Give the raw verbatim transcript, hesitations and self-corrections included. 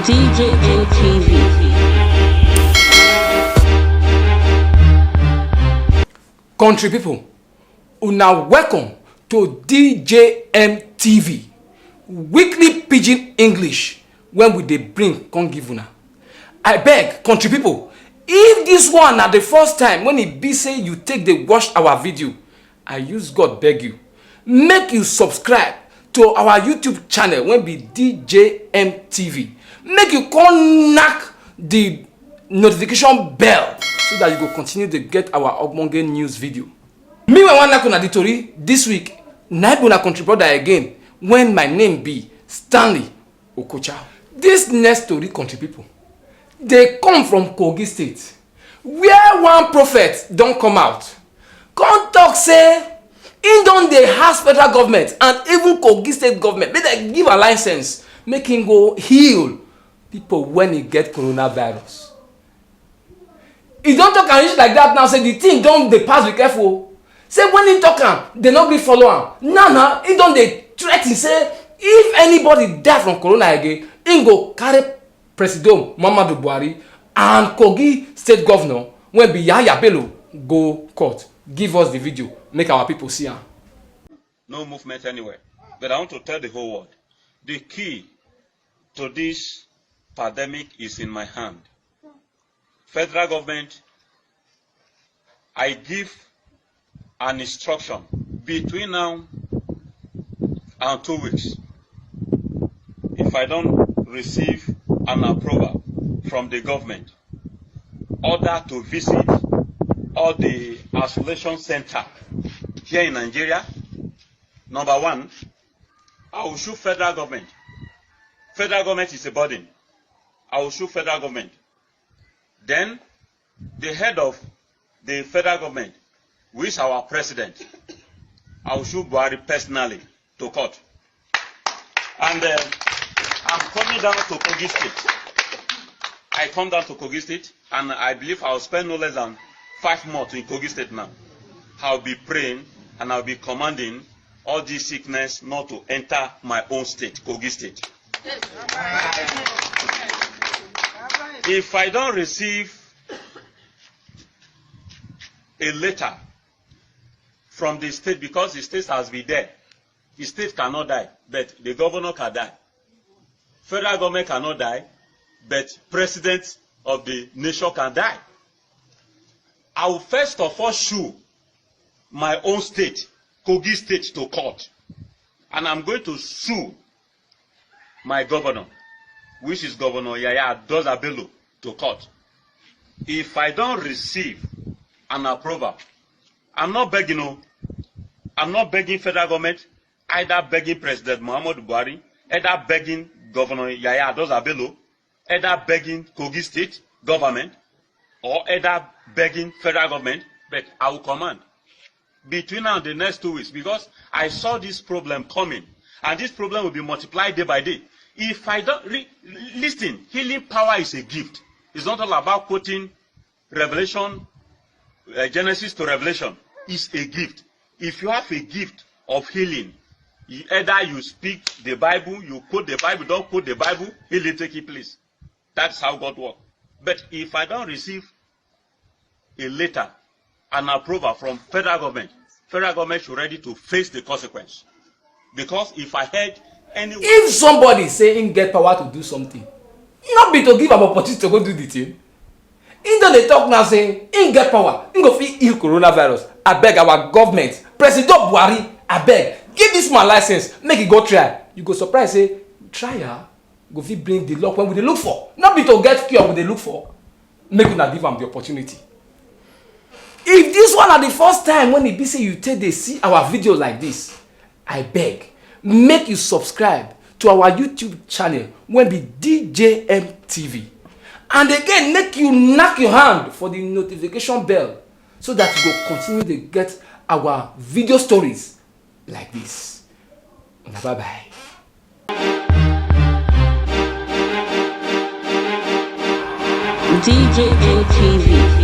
D J M T V. Country people, una welcome to D J M T V, weekly pidgin English when we dey bring come give una. I beg, country people, if this one na the first time when e be say you take dey watch our video, I use God beg you, make you subscribe to our YouTube channel wey be D J M T V. Make you come knack the notification bell so that you go continue to get our ogbonge news video. Meanwhile, I wan knack una the tori this week. Na be una country brother again, when my name be Stanley Okocha. This next story, country people, dey come from Kogi State, where one prophet don come out, come talk say he don dey ask federal government and even Kogi State government make dem give am license, make him go heal people when he get coronavirus. He don talk am reach like that now, say the thing don dey pass, be careful. Say when he talk am, they no gree follow am. Now, now, he don dey threaten say if anybody die from corona again, he go carry Presido Muhammadu Buhari and Kogi State Governor wey be Yahaya Bello go court. Give us the video, make our people see am. No movement anywhere. But I want to tell the whole world, the key to this pandemic is in my hand. Federal government, I give an instruction, between now and two weeks, if I don't receive an approval from the government, order to visit all the isolation center here in Nigeria. Number one, I will sue federal government. Federal government is a burden. I will sue federal government. Then, the head of the federal government, who is our president, I will sue Buhari personally to court. And uh, I'm coming down to Kogi State. I come down to Kogi State, and I believe I'll spend no less than five months in Kogi State now. I'll be praying and I'll be commanding all this sickness not to enter my own state, Kogi State. If I don't receive a letter from the state, because the state has been there, the state cannot die, but the governor can die. Federal government cannot die, but president of the nation can die. I will first of all sue my own state, Kogi State, to court. And I'm going to sue my governor, which is Governor Yahaya Adoza Bello, to court. If I don't receive an approval, I'm not begging, no. I'm not begging federal government, either begging President Muhammadu Buhari, either begging Governor Yahaya Adoza Bello, either begging Kogi State government, or either begging federal government, but I will command between now and the next two weeks, because I saw this problem coming, and this problem will be multiplied day by day. If I don't re- Listen, healing power is a gift. It's not all about quoting Revelation, uh, Genesis to Revelation. It's a gift. If you have a gift of healing, you, either you speak the Bible, you quote the Bible, don't quote the Bible, healing taking place. That's how God works. But if I don't receive a letter, an approval from federal government, federal government should ready to face the consequence. Because if I heard any If somebody say him get power to do something, not be to give am opportunity to go do the thing. He don dey talk now say him get power, him go fit heal coronavirus. Abeg, our government, President Buhari, abeg, give this man license, make he go try. You go surprise say trial go fit bring the luck when we dey look for. Not be to get cure we dey look for. Make una give am the opportunity. If this one na the first time when e be say you take dey see our video like this, I beg, make you subscribe to our YouTube channel wey be D J M T V. And again, make you knack your hand for the notification bell so that you go continue to get our video stories like this. Una bye bye. D J M T V.